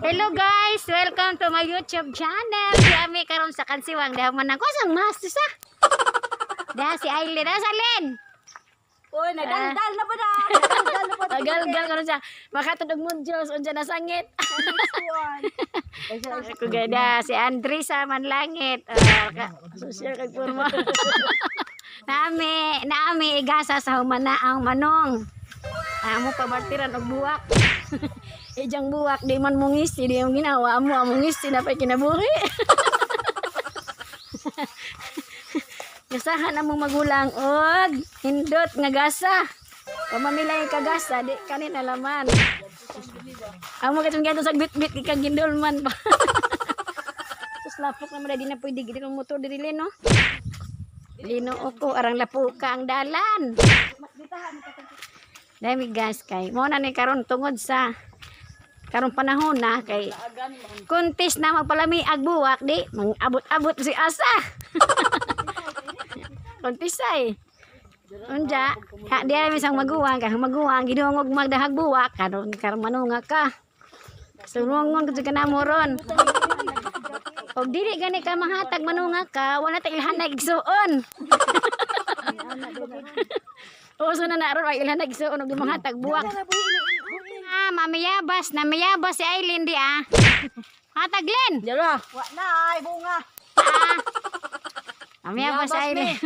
Hello guys! Welcome to my YouTube channel. Si Ami karon sa Kansiwang. Dahil man ako sang master sa. Dahil si Aileen. Dahil si Aileen! Uy, nagdaldal na ba na? Nagdaldal na ba? Agal-gal karon siya. Makatudog mo Diyos. Unsa na sangit. Ako gada si Andresa Manlangit. Social kag forma. Nami, nami igasa sa humana ang manong. Amo pabartiran og buwak. Ijang buwak di man mongisi di mo ginawa mo ang mongisi na pay kinabuhi. Gasahan among magulang og hindot nga gasa. Pamamilay kagasa di kanin alaman. Amo katong gato sa bitbit ikang gindolman pa. Sus lapok naman di na pwede gid ang motor diri no. Lino ko arang lapuka ang dalan. Dami gas kay mo na ni karon tungod sa karon panahon na kay kuntis na magpalami ag buwak di mangabot-abot si asa. Kuntis ay. Unja, ha di ay misang maguwang kay maguwang gidungog magdahag buwak karon karon manunga ka. Sulungon ko ka namo ron. Og dili gani ka mahatag manunga ka, wala ta ilhanay igsuon. Oo, so na naron ay ilhanay igsuon og di mahatag buwak. Ah, mamiyabas, namiyabas si Aileen di ah. Hatag Len. Dara. Wa na ay bunga. Ah. Mamiyabas si Aileen.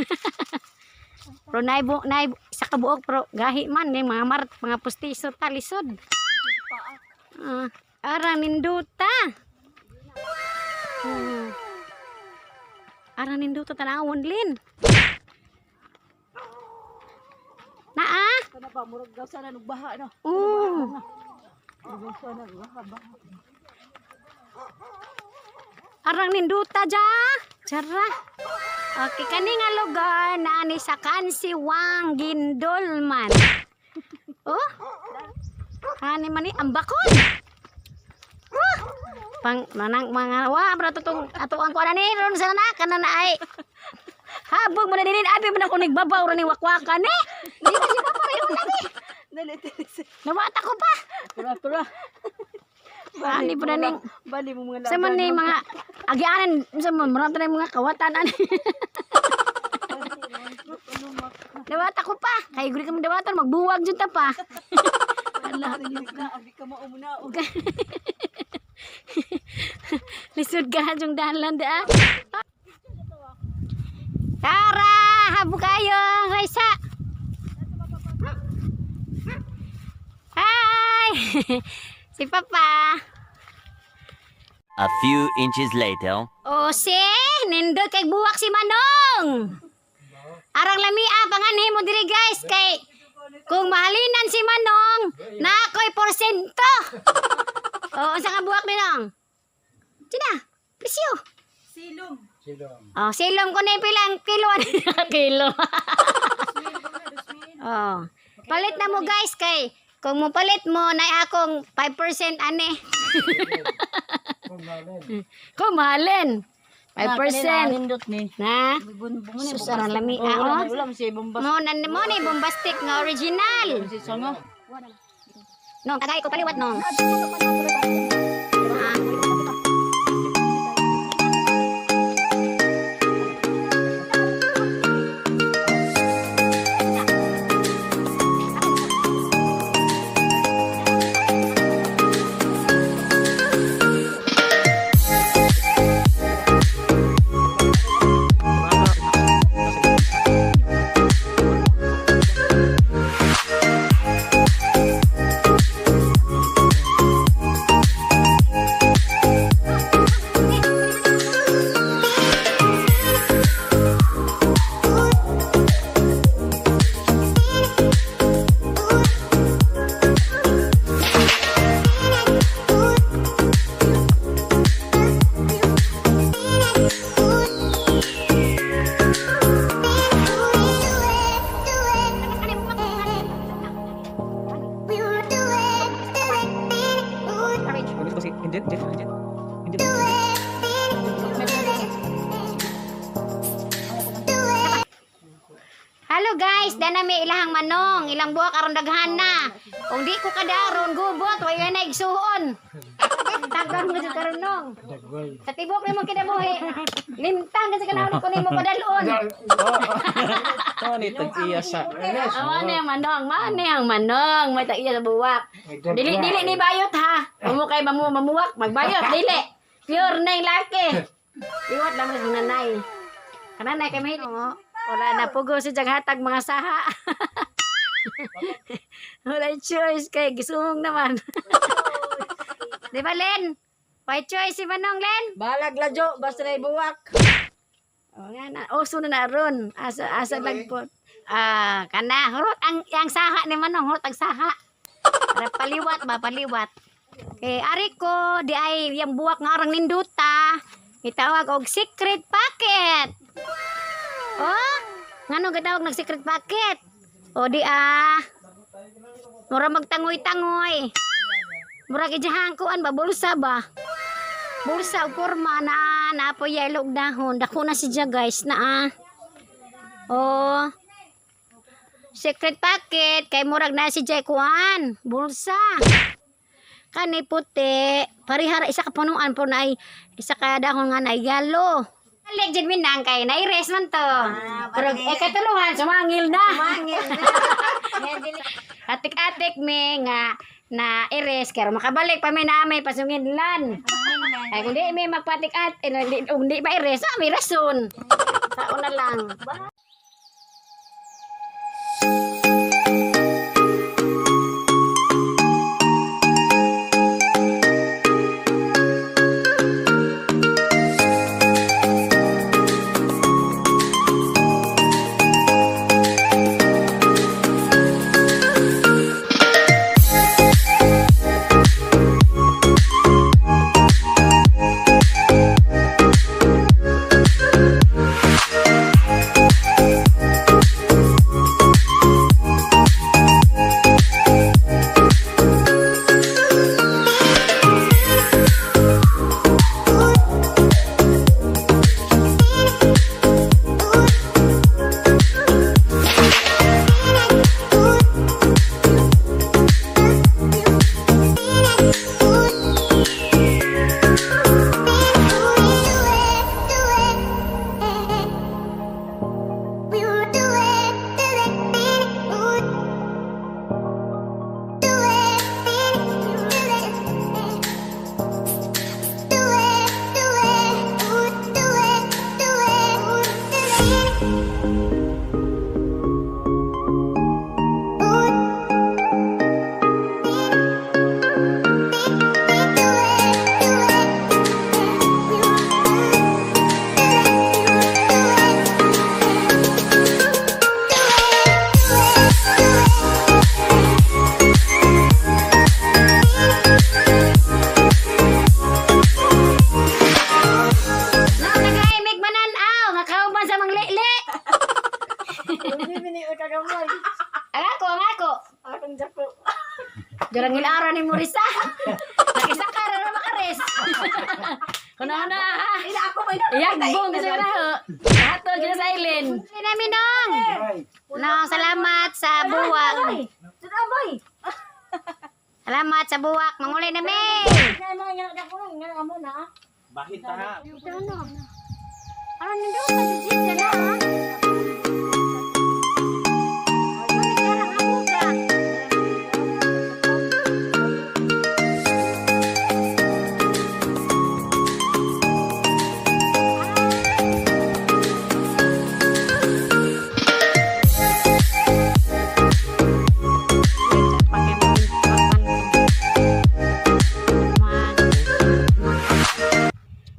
Pero naibu, naibu, sa kabuok pero gahi man ni mga mart, mga pustiso talisod. Ah, arang ninduta. Arang ninduta tanawon Lin. Naa? Kana ba murag gaw sana nung baha no. Oo. Gaw sana baha baha. Arang ninduta ja. Chara. Okay, kani nga lugar na ani sa Kansiwang Gindolman. Oh. Hani man ni ambakon. Oh. Pang manang mga wa bra tutong ato ang kuan ni ron sa na kana na ay. Habog man na din abi man ako nagbabaw ra ni wakwakan eh. Di na siya pareho na ni. Dali dali. Nawata ko pa. Tura tura. Ani pa na ning Bali mo mga sa man ni mga agianan sa man marami na mga kawatan ani. Dawata ko pa. Kay guri ka man dawatan magbuwag jud ta pa. Ala, abi ka maumuna. Lisod ka jung dalan da. Tara, habo kayo, Raisa. Hi. Si Papa. A few inches later. O si, nindot kay buwak si Manong. Arang lamia panganhi mo diri guys kay kung mahalinan si Manong, na ako'y porsyento. O, unsa ka buwak ninong? Sina, presyo. Silom. Oh, silom ko na yung pilang kilo. Kilo. Oh. Palit na mo guys kay kung mo palit mo na akong 5% ane. Kung mahalin. 5%. Nindot ni. Na. Bunbung Sus, arang lami. Ah, oh. Ulam si bombas. Mo nan mo ni bombastic nga original. Si songo. Nong tagay ko paliwat nong. Ah. Hindi, hindi, hindi. Hindi. Hello guys, dana may ilahang manong, ilang buwak aron daghan na. Kung di ko kadaron gubot, way na igsuon. Tagang mo jud karon nong. Sa tibok nimo kinabuhi. Lintang kasi kanahon ko nimo padalon. Ito ni tag-iya sa. Awa na ang manong, mao ni ang manong, may tag-iya sa buwak. Dili dili ni bayot ha. Umo kay mamu mamuwak, magbayot dili. Pure na yung laki. Iwat lang sa nanay. Kananay kay may wala na pugo si hatag mga saha. Wala choice kay gisungong naman. Di ba, Len? Why choice si Manong, Len? Balag ladyo, basta na ibuwak. O nga na, uso na na ron. Asa asa lagpot. Ah, kana hurot ang saha ni Manong, hurot ang saha. Para paliwat ba, paliwat. Eh, ari ko, di ay yung buwak nga arang ninduta. Gitawag og secret packet. Oh, ngano gitawag nag secret packet? O di ah. Mura magtangoy-tangoy. Mura gijahang kuan ba bulsa ba? Bulsa og porma na na po yellow og dahon. Dako na si guys na ah. Oh. Secret packet kay murag na si Jay kuan. Bulsa. Kani puti, parihara isa ka punuan po na ay isa ka dahon nga na yellow. Balik jud minang kay naires man to. Pero eh katuluhan sumangil na. Mangil na. Atik-atik mi nga na ires kaya makabalik pa mi na may pasunginlan. Ay kung di mi magpatik-at, eh, kung di ba ires, ah, may rason. Sao na lang. Na nagaimig mananaw, nga kauban sa manglili. Bibini ka gamay. Ang ako, ang ako. Akong dako. Jarang ilaran ni Morisa. Nakisakar na makares. Kuno na ha. Ila ako may Iyagbong kasi na ho. Hatol gina sa ilin. Minong. No, salamat sa buwak. Boy. Salamat sa buwak. Mangulay na mi. Nga mga nga dako nga amo na. Bakit ta? Ito ano? Ano nandun ka sa na ha? Ano karang abuga?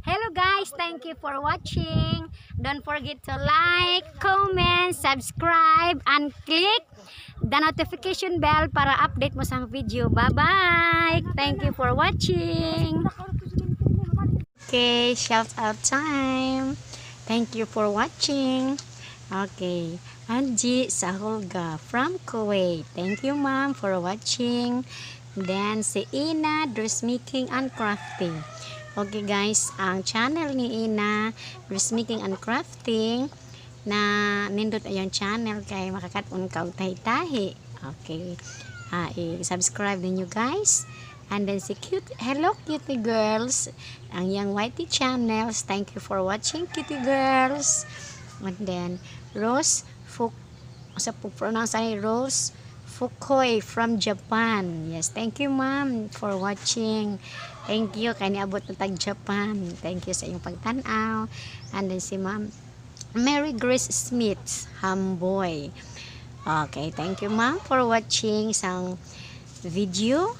Hello guys, thank you for watching. Don't forget to like, comment, subscribe, and click the notification bell para update mo sa video. Bye-bye! Thank you for watching. Okay, shout out time. Thank you for watching. Okay, Angie Sahulga from Kuwait. Thank you, ma'am, for watching. Then si Ina Dressmaking and Crafting. Okay guys, ang channel ni Ina Dressmaking and Crafting na nindot ayong channel kay makakat-on ka og tahi-tahi. Okay. I-subscribe ninyo, guys. And then si cute, hello cutie girls, ang yang YT channels. Thank you for watching, cutie girls. And then Rose Fuk, sa po pronounce ay Rose Fukoy from Japan. Yes, thank you, ma'am, for watching. Thank you kay niabot na tag Japan. Thank you sa iyong pagtan-aw. And then si Ma'am Mary Grace Smith, Hamboy. Okay, thank you, ma'am, for watching sang video.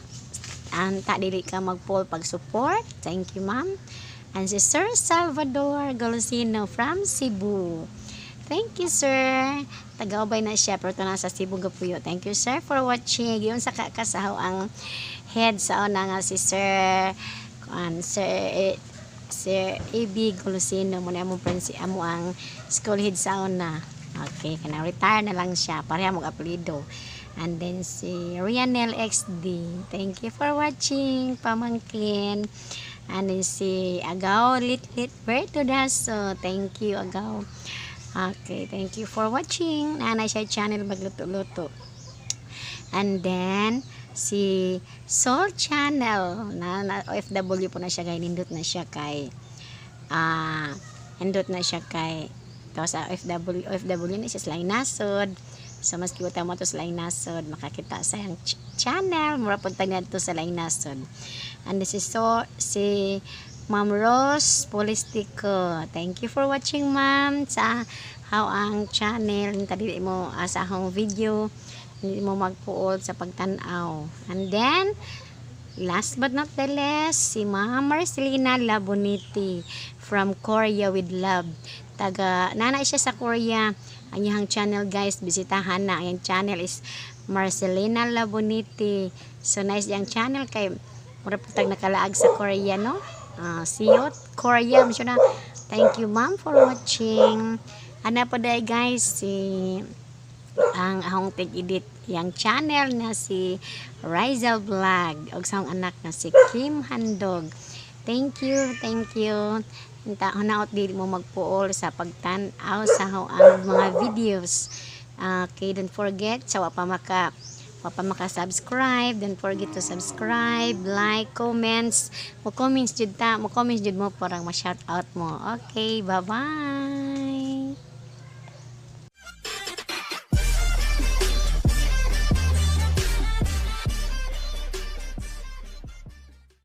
Anta dili ka magpuol pag-support. Thank you, ma'am. And si Sir Salvador Golosino from Cebu. Thank you, sir. Taga-Ubay na siya, pero ito nasa Cebu gapuyo. Thank you, sir, for watching. Yun sa kakasahaw ang head sa una nga si Sir, kuan, Sir, eh, Sir A.B. Golosino. Muna mo friend si amo ang school head sa una. Okay, kana retire na lang siya. Pareha mong apelido. And then si Rianel XD. Thank you for watching, pamangkin. And then si Agaw Litlit Berto Daso. Thank you, Agaw. Okay, thank you for watching. Nanay siya channel magluto-luto. And then, si Soul Channel, na OFW po na siya kay nindot na siya kay to sa OFW, OFW na siya sa laing nasod. So maski wala mo to sa laing nasod, makakita sa iyang channel, mura pud ta to sa laing nasod. And this is so si Ma'am Rose Polistico. Thank you for watching, ma'am, sa how ang channel. Dili mo sa akong video, hindi mo magpuol sa pagtan-aw. And then, last but not the least, si Ma'am Marcelina Laboniti from Korea with Love. Taga, nana siya sa Korea. Ang iyang channel, guys, bisitahan na. Ang iyang channel is Marcelina Laboniti. So nice yung channel kay mura po tag nakalaag sa Korea, no? See you, Korea. Siya na. Thank you, ma'am, for watching. Ana po day, guys, si ang ahong tig-edit yang channel na si Rizal Vlog og sa akong anak na si Kim Handog. Thank you, thank you. Unta hunaot dili mo magpuol sa pagtan-aw sa ang mga videos. Okay, don't forget sa wa pa maka-subscribe, don't forget to subscribe, like, comments. Mo comments jud ta, mo comments jud mo parang ma-shout out mo. Okay, bye-bye.